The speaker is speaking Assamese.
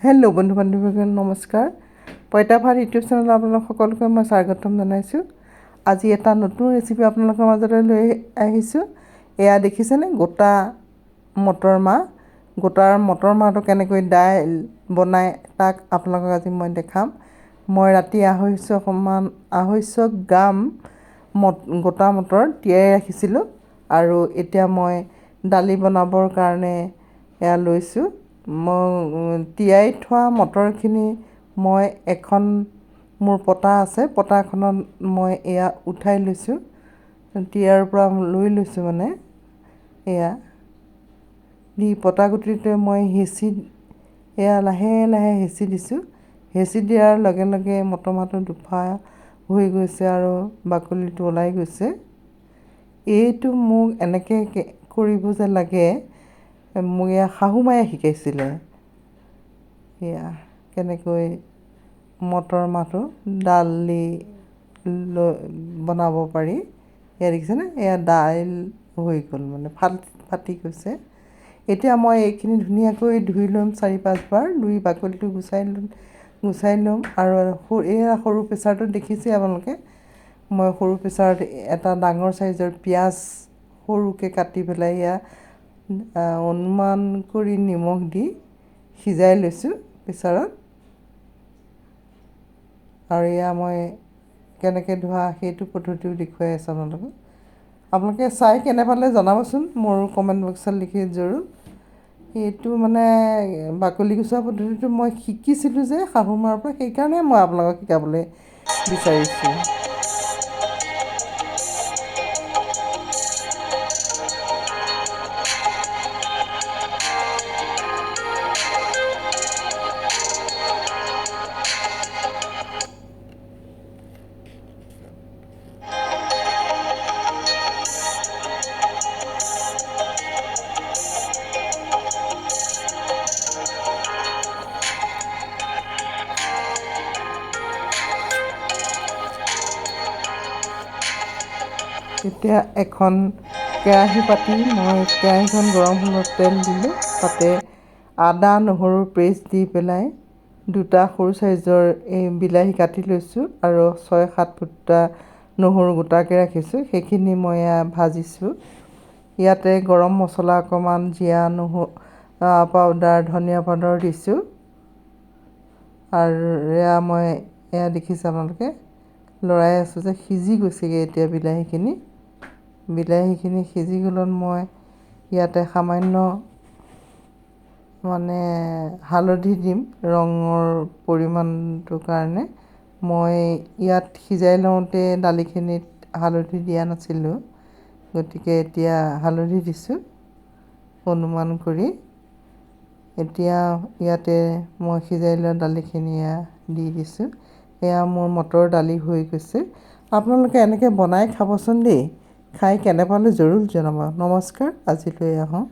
হেল্ল' বন্ধু বান্ধৱীসকল, নমস্কাৰ। পঁইতা ভাত ইউটিউব চেনেলত আপোনালোক সকলোকে মই স্বাগতম জনাইছোঁ। আজি এটা নতুন ৰেচিপি আপোনালোকৰ মাজলৈ লৈ আহিছোঁ। এয়া দেখিছেনে গোটা মটৰ মাহ। গোটাৰ মটৰ মাহটো কেনেকৈ দাইল বনায় তাক আপোনালোকক আজি মই দেখাম। মই ৰাতি 250 গ্ৰাম গোটা মটৰ তিয়াই ৰাখিছিলোঁ আৰু এতিয়া মই দালি বনাবৰ কাৰণে এয়া লৈছোঁ। মই তিয়াই থোৱা মটৰখিনি মই এখন মোৰ পতা আছে, পতাখনত মই এয়া উঠাই লৈছোঁ, তিয়াৰ পৰা লৈ লৈছোঁ। মানে এয়া দি পতা গুটিটোৱে মই হেঁচি এয়া লাহে লাহে হেঁচি দিছোঁ। হেঁচি দিয়াৰ লগে লগে মটৰ মাহটো দুফা হৈ গৈছে আৰু বাকলিটো ওলাই গৈছে। এইটো মোক এনেকৈ কৰিব যে লাগে, মোক এয়া শাহু মায়ে শিকাইছিলে। এয়া কেনেকৈ মটৰ মাহটো দালি বনাব পাৰি। এয়া দেখিছেনে, এয়া দাইল হৈ গ'ল, মানে ফাটি গৈছে। এতিয়া মই এইখিনি ধুনীয়াকৈ ধুই ল'ম 4-5 বাৰ ধুই বাকলিটো গুচাই ল'ম। আৰু এয়া সৰু প্ৰেছাৰটো দেখিছে আপোনালোকে, মই সৰু প্ৰেছাৰত এটা ডাঙৰ চাইজৰ পিঁয়াজ সৰুকৈ কাটি পেলাই এয়া অনুমান কৰি নিমখ দি সিজাই লৈছোঁ প্ৰেছাৰত। আৰু এয়া মই কেনেকৈ ধোৱা সেইটো পদ্ধতিও দেখুৱাই আছোঁ আপোনালোকক। আপোনালোকে চাই কেনে পালে জনাবচোন মোৰ কমেণ্ট বক্সত লিখি জৰুৰ। এইটো মানে বাকলি গুচোৱা পদ্ধতিটো মই শিকিছিলোঁ যে শাহু মাৰ পৰা, সেইকাৰণে মই আপোনালোকক শিকাবলৈ বিচাৰিছোঁ। এতিয়া এখন কেৰাহী পাতি মই কেৰাহীখন গৰম হ'লত তেল দিলোঁ। তাতে আদা নহৰু পেষ্ট দি পেলাই দুটা সৰু চাইজৰ এই বিলাহী কাটি লৈছোঁ আৰু 6-7 ফুটা নহৰু গোটাকৈ ৰাখিছোঁ, সেইখিনি মই ভাজিছোঁ। ইয়াতে গৰম মছলা অকণমান, জিৰা নহৰু পাউডাৰ, ধনিয়া পাউডাৰ দিছোঁ। আৰু এয়া মই এয়া দেখিছে আপোনালোকে লৰাই আছোঁ যে সিজি গৈছেগৈ। এতিয়া বিলাহীখিনি সিজি গ'লত মই ইয়াতে সামান্য মানে হালধি দিম ৰঙৰ পৰিমাণটোৰ কাৰণে। মই ইয়াত সিজাই লওঁতে দালিখিনিত হালধি দিয়া নাছিলোঁ, গতিকে এতিয়া হালধি দিছোঁ অনুমান কৰি। এতিয়া ইয়াতে মই সিজাই লোৱা দালিখিনি দি দিছোঁ। এয়া মোৰ মটৰ দালি হৈ গৈছে। আপোনালোকে এনেকৈ বনাই খাবচোন দেই। খাই কেনে পালে জৰুৰ জনাব। নমস্কাৰ, আজিলৈ আহোঁ।